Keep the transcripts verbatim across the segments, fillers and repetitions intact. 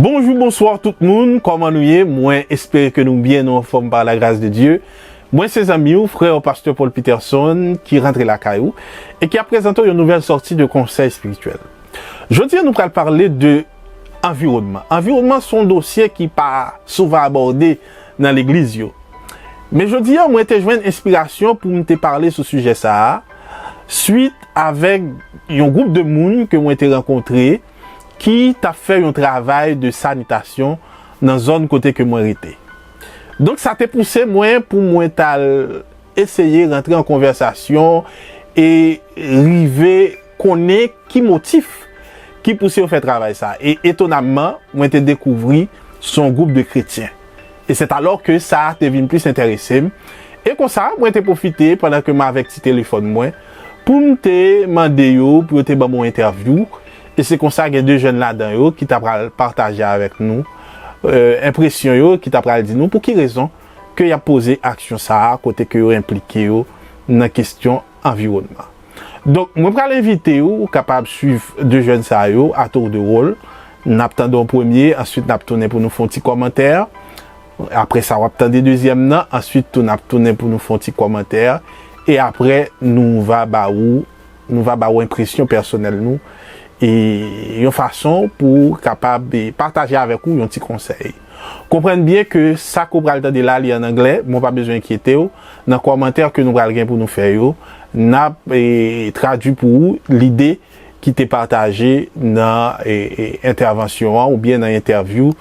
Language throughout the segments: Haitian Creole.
Bonjou, bonswa tout moun, kòman nou ye? Mwen espere ke nou byen, nou anfòm pa la gras de Dye. Mwen se zanmi w, frè w, pastè Paul Peterson, ki rantre lakay ou e ki ap prezante w yon nouvèl sòti de konsèy espirityèl. Jodi a, nou pral pale de anviwònman. Anviwònman se yon dosye ki pa souvan abòde nan legliz yo. Men jodi a, mwen te jwenn enspirasyon pou m te pale sou sijè sa a, swit avèk yon gwoup de moun ke mwen te rankontre ki t ap fè yon travay de sanitasyon nan zòn kote ke mwen rete. Donk, sa te pouse mwen pou mwen t al eseye rantre an konvèsasyon e rive konnen ki motif ki pouse yo fè travay sa. E etonamman, mwen te dekouvri se yon gwoup de kretyen. E se alò ke sa te vin plis enterese m. E konsa, mwen te pwofite pandan ke m avèk ti telefòn mwen pou m te mande yo pou yo te ban m yon entèvyou. E se konsa gen de jèn ladan yo ki ta pral pataje avèk nou, euh, enpresyon yo, ki ta pral di nou pou ki rezon ke y ap poze aksyon sa a kote ke yo enplike yo nan kesyon anviwònman. Donk, mwen pral envite w, ou kapab swiv de jèn sa yo a tour de rôle. N ap tande yon premye, answit n ap tounen pou nou fè yon ti kòmantè. Apre sa, w ap tande dezyèm nan, answit tou n ap tounen pou nou fè yon ti kòmantè. E apre, nou va ba ou, nou va ba ou enpresyon pèsonèl nou e yon fason pou w kapab, e, pataje avèk ou yon ti konsèy. Konprann byen ke sa ke w pral tande la, li an anglè, men w pa bezwen enkyete w. Nan kòmantè ke nou pral gen pou nou fè yo, n ap, e, tradui pou ou lide ki te pataje nan, e, e, entèvansyon an oubyen nan entèvyou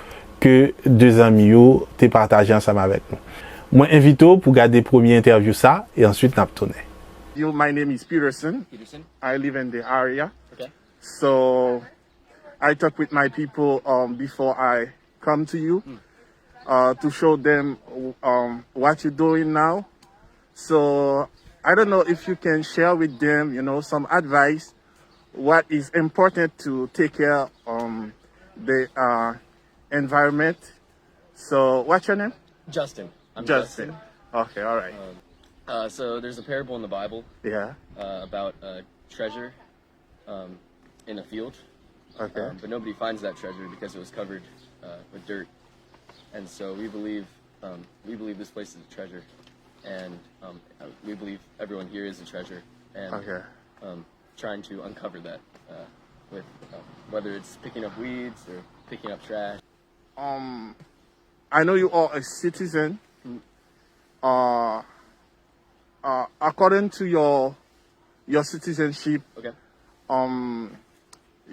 ke de zanmi yo te pataje ansanm avèk nou. Mwen envite w pou gade premye entèvyou sa e answit n ap tounen. You, my name is Peterson. Peterson? I live in the area. Okay. So I talk with my people um, before I come to you uh, to show them um, what you're doing now. So I don't know if you can share with them, you know, some advice, what is important to take care um, the uh, environment. So what's your name? Justin. I'm Justin. Justin. Okay, all right. Um, uh, so there's a parable in the Bible Yeah. uh, about a treasure um, in a field, Okay. um, but nobody finds that treasure because it was covered uh, with dirt. And so we believe um, we believe this place is a treasure, and um, we believe everyone here is a treasure. And Okay. um, trying to uncover that uh, with um, whether it's picking up weeds or picking up trash. Um, I know you are a citizen. Uh, uh, according to your your citizenship, Okay. um,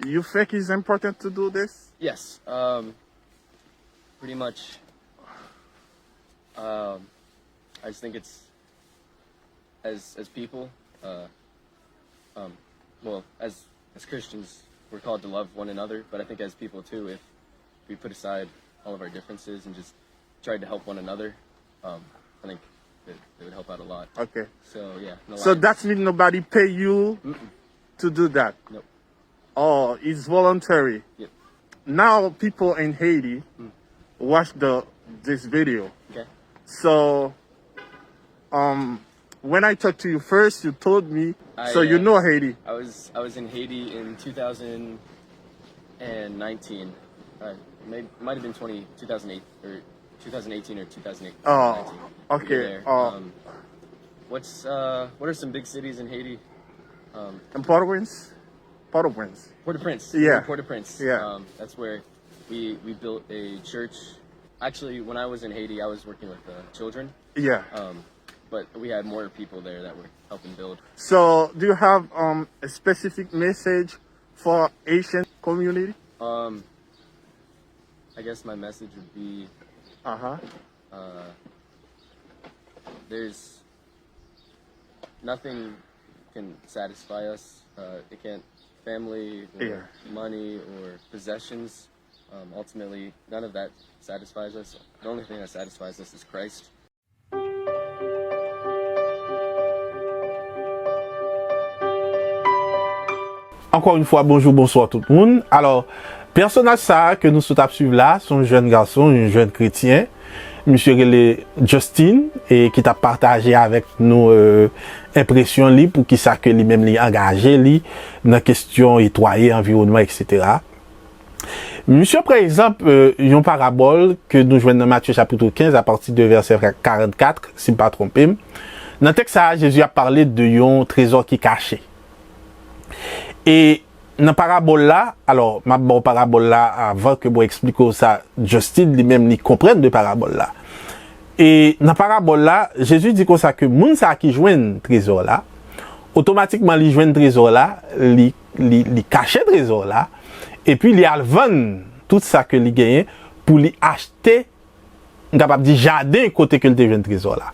you think it's important to do this? Yes. Um, pretty much. Um, I just think it's as as people. Uh, um, well, as as Christians, we're called to love one another. But I think as people too, if we put aside all of our differences and just tried to help one another, um, I think it, it would help out a lot. Okay. So yeah. No So lie. That means nobody pay you to do that. Nope. Oh, it's voluntary. Yep. Now people in Haiti watch the this video. Okay. So, um, when I talked to you first, you told me. I, So you uh, know Haiti. I was I was in Haiti in two thousand nineteen. Uh, may, it might have been twenty, two thousand eight or two thousand eighteen or two thousand eight. Oh, okay. There. Oh. Um, what's uh, what are some big cities in Haiti? Um, And Port-au-Prince. Port-au-Prince. Port-au-Prince. Yeah. Port-au-Prince. Yeah. Um, that's where we we built a church. Actually, when I was in Haiti, I was working with uh, children. Yeah. Um, but we had more people there that were helping build. So, do you have um, a specific message for Haitian community? Um, I guess my message would be Uh huh. uh, there's nothing can satisfy us. Uh, it can't family or Yeah. money or possessions. Um, ultimately, none of that satisfies us. The only thing that satisfies us is Christ. Ankò yon fwa, bonjou, bonswa tout moun. Alò, pèsonaj sa a ke nou sot ap swiv la, se yon jèn gason, yon jèn kretyen. Misye rele Justin, e ki t ap pataje avèk nou, euh, enpresyon li, poukisa ke li menm li angaje li nan kesyon netwaye anviwònman, etsetera. Misye pran egzanp, euh, yon parabòl ke nou jwenn nan Matye chapit kenz, apati de vèsè karannkat, si m pa twonpe m. Nan tèks sa a, Jezi ap pale de yon trezò ki kache. E nan parabòl la, alò, m ap ba w parabòl la avan ke mwen eksplike w sa, Justin, li menm, li konprann de parabòl la. E nan parabòl la, Jezi di konsa ke moun sa ki jwenn trezò la, otomatikman li jwenn trezò la, li, li, li kache trezò la, epi li al vann tout sa ke li genyen pou li achte, m kapab di, jaden kote ke l te jwenn trezò la.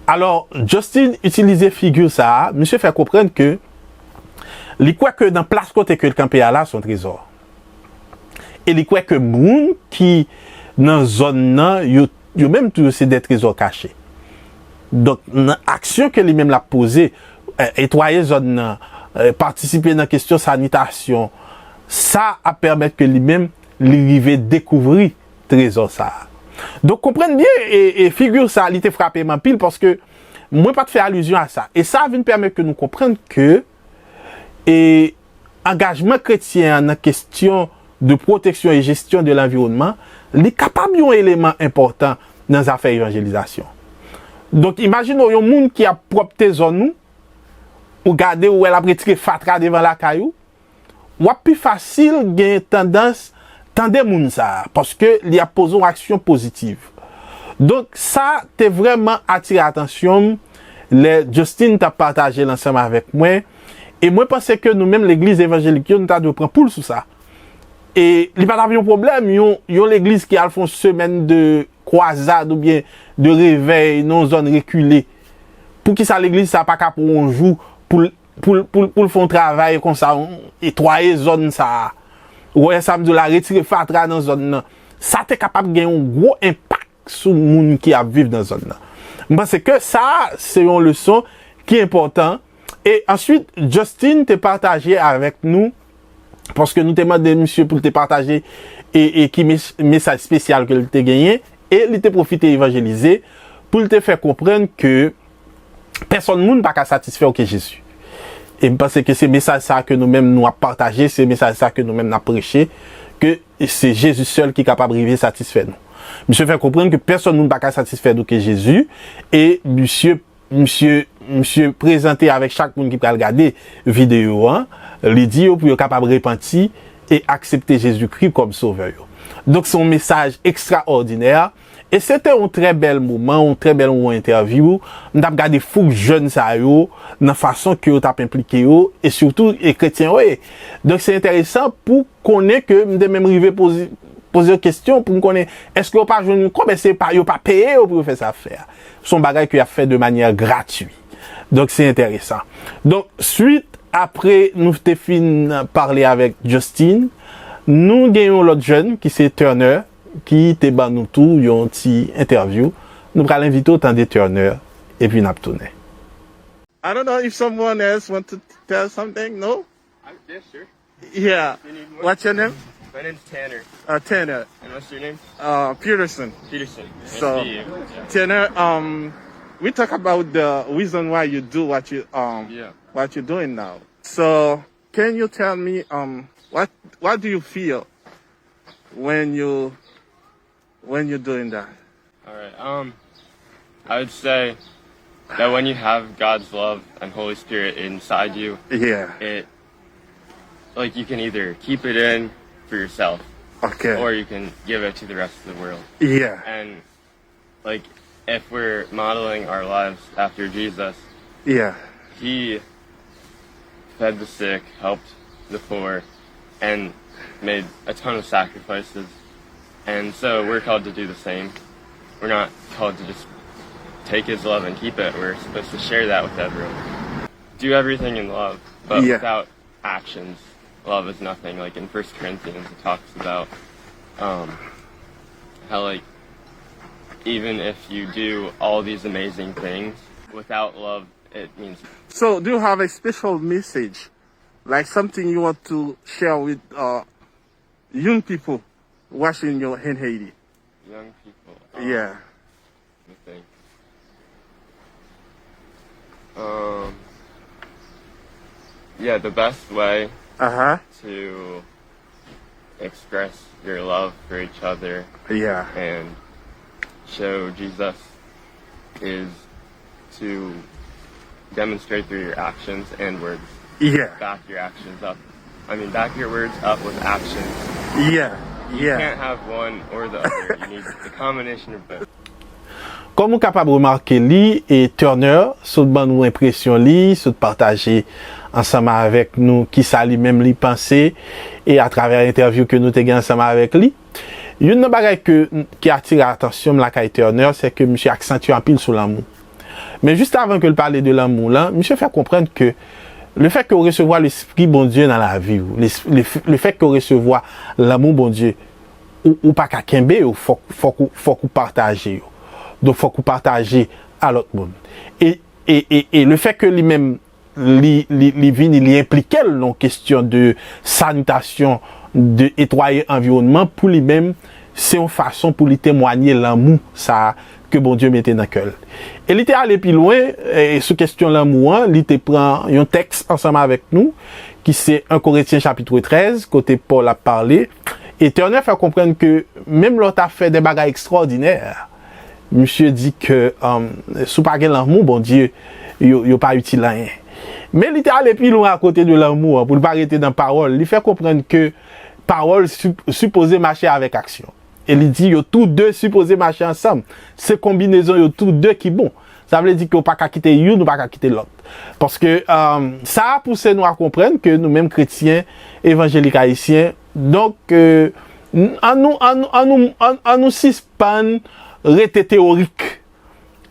Alò, Justin itilize figi sa a, misye fè konprann ke li kwè ke nan plas kote ke l kanpe a la, se yon trezò. E li kwè ke moun ki nan zòn nan, yo, yo menm tou, yo se de trezò kache. Donk, nan aksyon ke li menm l ap poze, eh, netwaye zòn nan, eh, patisipe nan kesyon sanitasyon, sa ap pèmèt ke li menm, li rive dekouvri trezò sa a. Donk, konprann byen, e, e figi sa a, li te frape m anpil, paske mwen pa t fè alizyon a sa. E sa vin pèmèt ke nou konprann ke, e, angajman kretyen an nan kesyon de pwoteksyon e jesyon de lanviwònman, li kapab yon eleman enpòtan nan zafè evanjelizasyon. Donk, imajine w yon moun ki ap pwòpte zòn ou, ou gade, ou wè l ap retire fatra devan lakay ou, w ap pi fasil gen tandans tande moun sa a, paske li ap poze yon aksyon pozitiv. Donk, sa te vrèman atire atansyon m lè Justin t ap pataje l ansanm avèk mwen. E mwen panse ke nou menm legliz evanjelik yo, nou ta dwe pran poul sou sa. E li pa t ap yon pwoblèm, yon, yon legliz ki al fè yon semèn de kwazad oubyen de revèy nan yon zòn rekile. Poukisa legliz sa pa ka pran yon jou pou l, pou l, pou l, pou l fè yon travay konsa, yon, netwaye zòn sa a? Ou wè sa m di w la, retire fatra nan zòn nan. Sa te kapab gen yon gwo enpak sou moun ki ap viv nan zòn nan. M panse ke sa, se yon leson ki enpòtan. E answit, Justin te pataje avèk nou, paske nou te mande misye pou l te pataje e, e ki mes-, mesaj espesyal ke l te genyen, e li te pwofite evanjelize pou l te fè konprann ke pèsonn moun pa ka satisfè w ke Jezi. E m panse ke se mesaj sa ke nou menm nou ap pataje, se mesaj sa ke nou menm n ap preche, ke se Jezi sèl ki kapab rive satisfè nou. Misye fè konprann ke pèsonn moun pa ka satisfè nou ke Jezi, e misye, misye, misye prezante avèk chak moun ki pral gade videyo an, li di yo pou yo kapab repanti e aksepte Jezikri kòm sovè yo. Donk, se yon mesaj ekstraòdinè. E se te yon trè bèl moman, yon trè bèl yon entèvyou. M t ap gade fouk jèn sa yo, nan fason ke yo t ap enplike yo, e sitou, e kretyen yo ye. Donk, se enteresan pou konnen ke m te menm rive poze, poze yo kesyon pou m konnen, èske yo pa jwenn yon kòb, èske pa, yo pa peye yo pou yo fè sa fè a? Se yon bagay ke y ap fè de manyè gratui. Donk, se enteresan. Donk, swit, apre nou te fin pale avèk Justin, nou gen yon lòt jèn ki se Turner, ki te ban nou tou yon ti entèvyou. Nou pral envite w tande Turner, epi n ap tounen. I don't know if someone else want to tell something, no? I, yeah, sure. Yeah. You need more? What's your name? My name's Tanner. Uh, Tanner. And what's your name? Uh, Peterson. Peterson. Nice to meet you. So, Tanner, um, we talk about the reason why you do what you, um, yeah, what you're doing now. So, can you tell me, um, what, what do you feel when you, when you're doing that? All right. Um, I would say that when you have God's love and Holy Spirit inside you, yeah, it, like, you can either keep it in for yourself, okay, or you can give it to the rest of the world. Yeah. And, like, if we're modeling our lives after Jesus, yeah, he fed the sick, helped the poor, and made a ton of sacrifices. And so we're called to do the same. We're not called to just take his love and keep it. We're supposed to share that with everyone. Do everything in love, but, yeah, without actions, love is nothing. Like, in First Corinthians, it talks about, um, how, like, even if you do all these amazing things, without love, it means. So, do you have a special message, like, something you want to share with, uh, young people watching you in Haiti? Young people. Um, yeah. Let me think. Um, yeah, the best way, uh-huh, to express your love for each other Yeah. and show Jesus is to demonstrate through your actions and words. Yeah. Back your actions up. I mean, back your words up with actions. Yeah. You Yeah. Can't have one or the other. You need the combination of both. Kòm ou kapab remake li, e Turner sot ban nou enpresyon li, sot pataje ansanm avèk nou kisa li menm li panse e atravè entèvyou ke nou te gen ansanm avèk li. Youn nan bagay ke, ki atire atansyon m lakay Turner, se ke misye aksantye anpil sou lanmou. Men jis avan ke l pale de lanmou lan, misye fè konprann ke le fè ke w resevwa Lespri Bondye nan lavi w, le, le, le fè ke w resevwa lanmou Bondye, ou, ou pa ka kenbe yo, fòk, fòk, ou, fòk ou pataje yo. Donk, fòk ou pataje a lòt moun. E, e, e, e le fè ke li menm, li, li, li vini, li enplike l nan kesyon de sanitasyon, de netwaye anviwònman, pou li menm, se yon fason pou li temwanye lanmou sa a ke Bondye mete nan kè l. E li te ale pi lwen e, sou kesyon lanmou an, li te pran yon tèks ansanm avèk nou, ki se en Korentyen chapit trèz, kote Pòl ap pale. E Turner fè konprann ke menm lè w ta fè de bagay ekstwòdinè, misye di ke um, si w pa gen lanmou Bondye, yo, yo pa itil anyen. Men li te ale pi lwen akote de lanmou an, pou l pa rete nan pawòl. Li fè konprann ke pawòl sup- sipoze mache avèk aksyon. E li di yo tou de sipoze mache ansanm. Se konbinezon yo tou de ki bon. Sa vle di ke w pa ka kite youn, ou pa ka kite lòt. Paske um, sa a pouse nou a konprann ke nou menm kretyen evanjelik ayisyen, donk, euh, n- an nou, an nou, an nou, an, an nou sispann rete teyorik.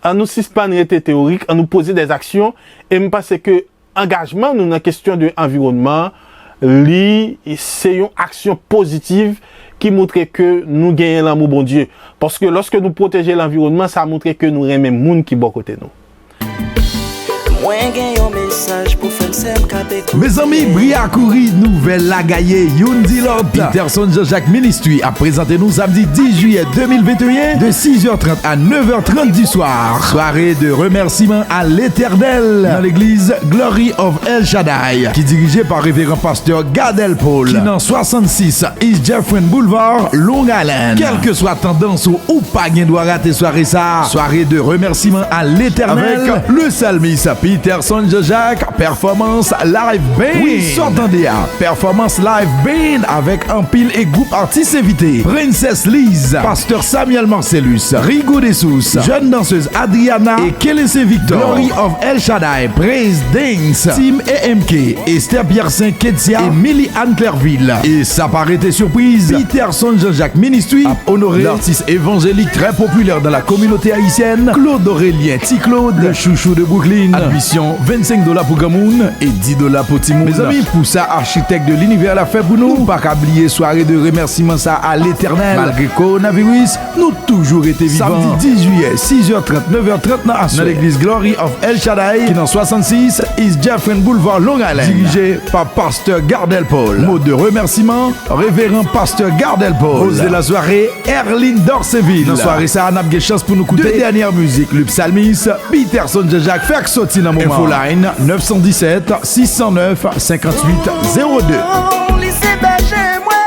An nou sispann rete teyorik, an nou poze dèzaksyon, e m panse ke angajman nou nan kesyon de anviwònman, li se yon aksyon pozitiv ki montre ke nou genyen lanmou Bondye. Paske lòske nou pwoteje lanviwònman, sa montre ke nou renmen moun ki bò kote nou. Mwen gen yon mesaj pou fè m sè m k ap ekoute. Mezanmi, bri a kouri, nouvèl la gaye, youn di lòt. Peterson Jean-Jacques Ministry ap prezante nou samdi dis jiyè de mil venteyen, de sis è trant a nèf è trant du soir. Soirée de remerciement à l'Éternel nan legliz Glory of El Shaddai, ki dirije pa reveran pastè Gardel Paul, ki nan swasannsis East Jeffrin Boulevard, Long Island. Kèlkeswa tandans ou, ou pa gen dwa rate sware sa. Soirée de remerciement à l'Éternel avec le salmiste Peterson Jean-Jacques, Performance Live Band. Wi, sa w tande a, Performance Live Band avèk anpil e gwoup atis envite. Princess Liz, Pasteur Samuel Marcellus, Rigo Desous, jeune danseuse Adriana e Kelly Saint Victor. Glory of El Shaddai, Praise Dance, Team A M K, Esther Piercin, Ketsia, Emily Anne Clerville. E sa pa rete sipriz, Peterson Jean-Jacques Ministry ap onore latis evanjelik trè popilè dan la kominote ayisyèn, Claude Aurélien, Ti Claude, le chouchou de Brooklyn. Admisyon vennsenk dola pou granmoun e dis dola pou timoun. Mezanmi, pou sa Architecte de l'Univers la fè pou nou, nou pa ka bliye sware de remèsiman sa a Letènèl. Malgre kowonaviris, nou toujou rete vivan. Samdi dis jiyè, sis è trant, nèf è trant nan aswè, nan legliz Glory of El Shaddai, ki nan swasannsis East Jeffrin Boulevard, Long Island. Dirije pa Pastè Gardel Paul. Mo de remèsiman, Reveran Pastè Gardel Paul. Host de la soirée, Erline Dorceville. Nan sware sa a, n ap gen chans pou nou koute de dènyè mizik, le psalmiste Peterson Jean-Jacques fèk soti nan moman. Infoline, nèf san disèt, sis san nèf, senkanntuit zewo de. Li se bèje mwen.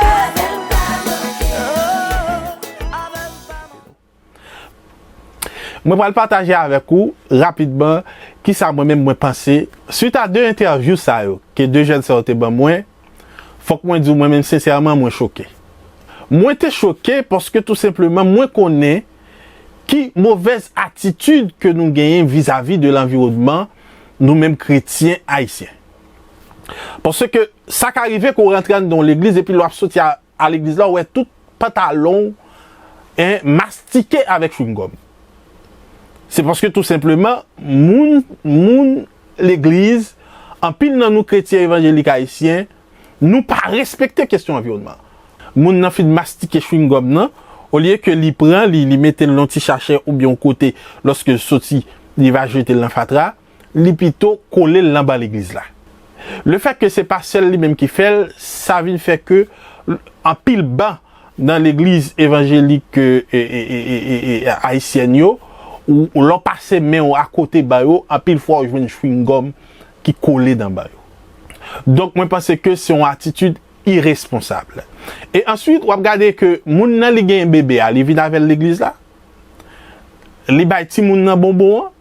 Mwen pral pataje avèk ou rapidman kisa mwen menm mwen panse swit a de entèvyou sa yo ke de jèn sa yo te ban mwen. Fòk mwen di w, mwen menm sensèman, mwen choke. Mwen te choke paske tou senpleman mwen konnen ki movèz atitid ke nou genyen vizavi de lanviwònman, nou menm kretyen ayisyen. Paske sa ka rive ke w rantre anndan yon legliz epi lè w ap soti a, a legliz la, w wè tout pantalon w, en, mastike avèk chwingòm. Se paske tou senpleman, moun, moun legliz, anpil nan nou kretyen evanjelik ayisyen, nou pa respekte kesyon anviwònman. Moun nan fin mastike chwingòm nan, olye ke li pran li, li mete l nan ti sachè oubyen yon kote, lòske l soti, li va jete l nan fatra, li pito kole l nan ban legliz la. Lefèt ke se pa sèl li menm ki fè l, sa vin fè ke anpil ban nan legliz evanjelik e, e, e, e, e, e, ayisyèn yo, ou, ou lè w pase men w akote ban yo, anpil fwa w jwenn chwingòm ki kole nan ban yo. Donk, mwen panse ke se yon atitid Iresponsab. E answit, w ap gade ke moun nan li gen bebe a, li vin avè l legliz la, li bay timoun nan bonbon an,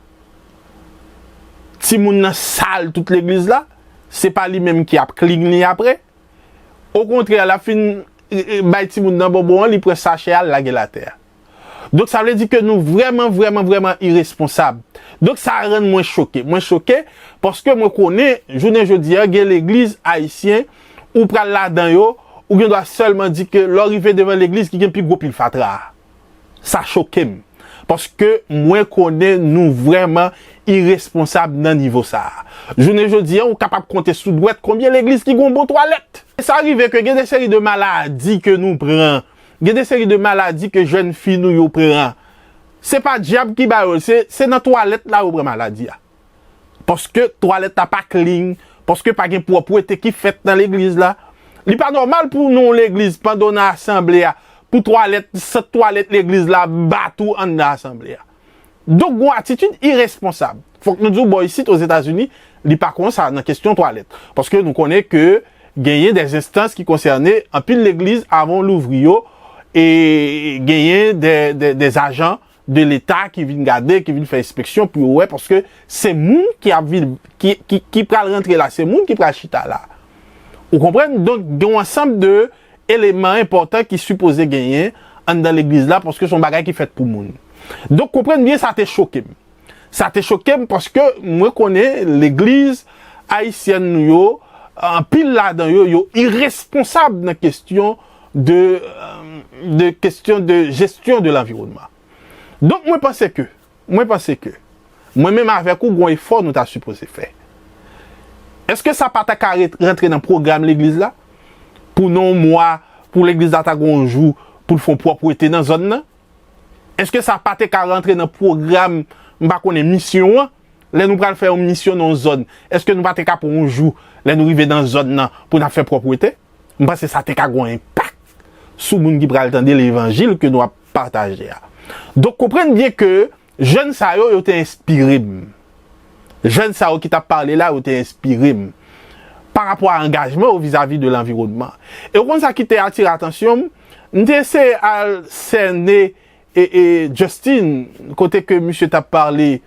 timoun nan sal tout legliz la, se pa li menm ki ap clean li apre. Okontrè, l ap fin, e, e, bay timoun nan bonbon an, li pran sachè a, l lage l atè a. Donk, sa vle di ke nou vrèman, vrèman, vrèman iresponsab. Donk, sa rann mwen choke. Mwen choke paske mwen konnen, jounen jodi a, gen legliz ayisyen, ou pral ladan yo, ou gen dwa sèlman di ke lè w rive devan legliz ki gen pi gwo pil fatra a. Sa choke m. Paske mwen konnen nou vrèman iresponsab nan nivo sa a. Jounen jodi a, ou kapab konte sou dwèt konbyen legliz ki gen yon bon twalèt. Sa rive ke gen de seri de maladi ke nou pran, gen de seri de maladi ke jèn fi nou yo pran. Se pa dyab ki ba yo l, se, se nan twalèt la yo pran maladi a. Paske twalèt la pa clean, paske pa gen pwòpwete ki fèt nan legliz la. Li pa nòmal pou nan yon legliz, pandan w nan asanble a, pou twalèt, sant twalèt legliz la bat ou anndan asanble a. Donk, gon atitid iresponsab. Fòk nou di w, bò isit, Ozetazini, li pa konsa nan kesyon twalèt. Paske nou konnen ke genyen de enstans ki konsène anpil legliz avan w louvri yo, e genyen de, de, de ajan de Leta ki vin gade, ki vin fè enspeksyon pou yo wè, paske se moun ki ap vin, ki, ki, ki pral rantre la, se moun ki pral chita la. Ou konprann? Donk, gen yon ansanm de eleman enpòtan ki sipoze genyen anndan legliz la, paske se yon bagay ki fèt pou moun. Donk, konprann byen, sa te choke m. Sa te choke m paske mwen konnen legliz ayisyèn nou yo, anpil ladan yo, yo iresponsab nan kesyon de, euh, de kesyon de jesyon de lanviwònman. Donk, mwen panse ke, mwen panse ke, mwen menm avèk ou, gon efò nou ta sipoze fè. Èske sa pa ta ka ret-, rantre nan pwogram legliz la? Pou nan yon mwa, pou legliz la ta gon jou, pou l fè yon pwòpwete nan zòn nan? Èske sa pa te ka rantre nan pwogram, m pa konnen, misyon an? Lè nou pral fè yon misyon nan yon zòn, èske nou pa te ka pran yon jou, lè nou rive nan zòn nan, pou n ap fè pwòpwete? M panse sa te ka gon enpak sou moun ki pral tande levanjil ke nou ap pataje a. Donk, konprann byen ke jèn sa yo, yo te enspire m. Jèn sa yo ki t ap pale la, yo te enspire m pa rapò a angajman yo vizavi de lanviwònman. E w konn sa ki te atire atansyon m? M te eseye al sène e, e Justin, kote ke misye t ap pale,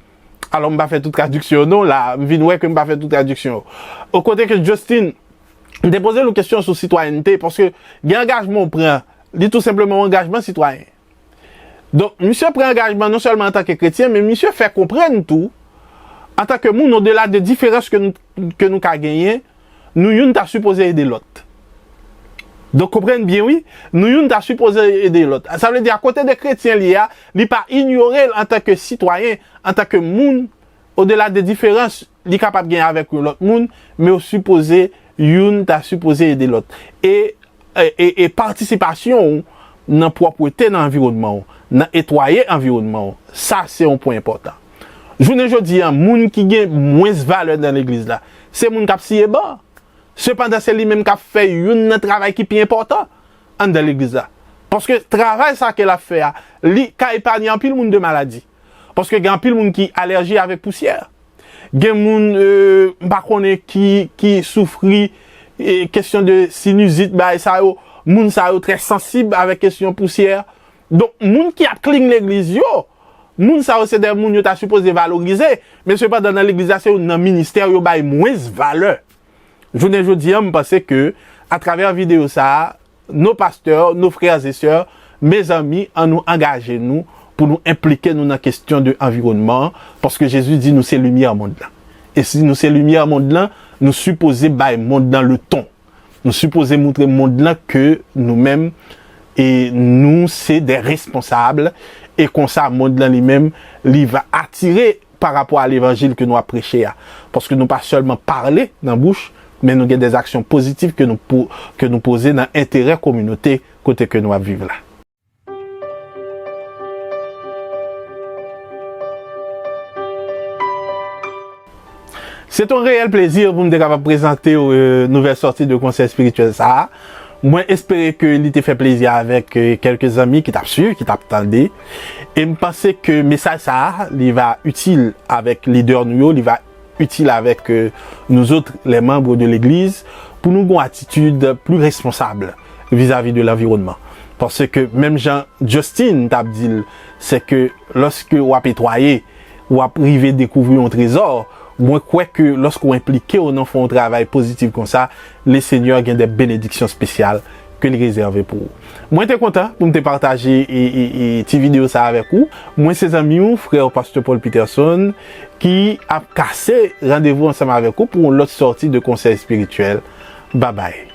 alò m pa fè tout tradiksyon yo non, la, m vin wè ke m pa fè tout tradiksyon yo. Kote ke Justin, m te poze l yon kesyon sou sitwayènte, paske gen angajman w pran, li tou senpleman yon angajman sitwayen. Donk, misye pran angajman non sèlman antanke kretyen, men misye fè konprann tou, antanke moun, odela de diferans ke nou, ke nou ka genyen, nou youn ta sipoze ede lòt. Donk, konprann byen, wi, nou youn ta sipoze ede lòt. Sa vle di, akote de kretyen li ye a, li pa inyore l antanke sitwayen, antanke moun, odela de diferans li kapab gen avèk yon lòt moun, men yo sipoze, youn ta sipoze ede lòt. E, e, e, e patisipasyon w nan pwòpwete nan anviwònman w, nan netwaye anviwònman w, sa se yon pwen enpòtan. Jounen jodi a, moun ki gen mwens valè nan legliz la, se moun k ap siye ban. Sepandan, se li menm k ap fè youn nan travay ki pi enpòtan anndan legliz la. Paske travay sa ke l ap fè a, li ka epanye anpil moun de maladi. Paske gen anpil moun ki alèji avèk pousyè. Gen moun, euh, m pa konnen ki, ki soufri, eh, kesyon de sinizit, bagay sa yo. Moun sa yo trè sansib avèk kesyon pousyè. Donk, moun ki ap clean legliz yo, moun sa yo se de moun yo ta sipoze valorize. Men sepandan, nan legliz la, se youn nan ministè yo bay mwens valè. Jounen jodi a, m panse ke, atravè videyo sa a, nos pasteurs, nos frères et sœurs, mezanmi, ann nou angaje nou pou nou enplike nou nan kesyon de anviwònman an, paske Jezi di nou se limyè mond lan. E si nou se limyè mond lan, nou sipoze bay mond lan leson. Nou sipoze montre mond lan ke nou menm, e nou se de responsab, e konsa mond lan li menm, li va atire pa rapò a levanjil ke nou ap preche a. Paske nou pa sèlman pale nan bouch, men nou gen de aksyon pozitif ke nou po-, ke nou poze nan enterè kominote kote ke nou ap viv la. Se t on reyèl plezi pou m te kapab prezante w, euh, nouvèl sòti de konsèy espirityèl sa a. Mwen espere ke li te fè plezi avèk, euh, kèlke zanmi ki t ap swiv, ki t ap tande. E m panse ke mesaj sa a, li va itil avèk lidè nou yo, li va itil avèk, euh, nous autres, les membres de l'église, pou nou gen yon atitid pli responsab vizavi de lanviwònman. Paske menm jan Justin t ap di l, se ke lòske w ap etwaye, w ap rive dekouvri yon trezò. Mwen kwè ke lòske w enplike w nan fè yon travay pozitif konsa, Lesenyè gen de benediksyon espesyal ke li rezève pou ou. Mwen te kontan pou m te pataje e, e, e, ti videyo sa avèk ou. Mwen se zanmi w, frè Pastè Paul Peterson, ki ap kase randevou ansanm avèk ou pou yon lòt sòti de konsèy espirityèl. Babay.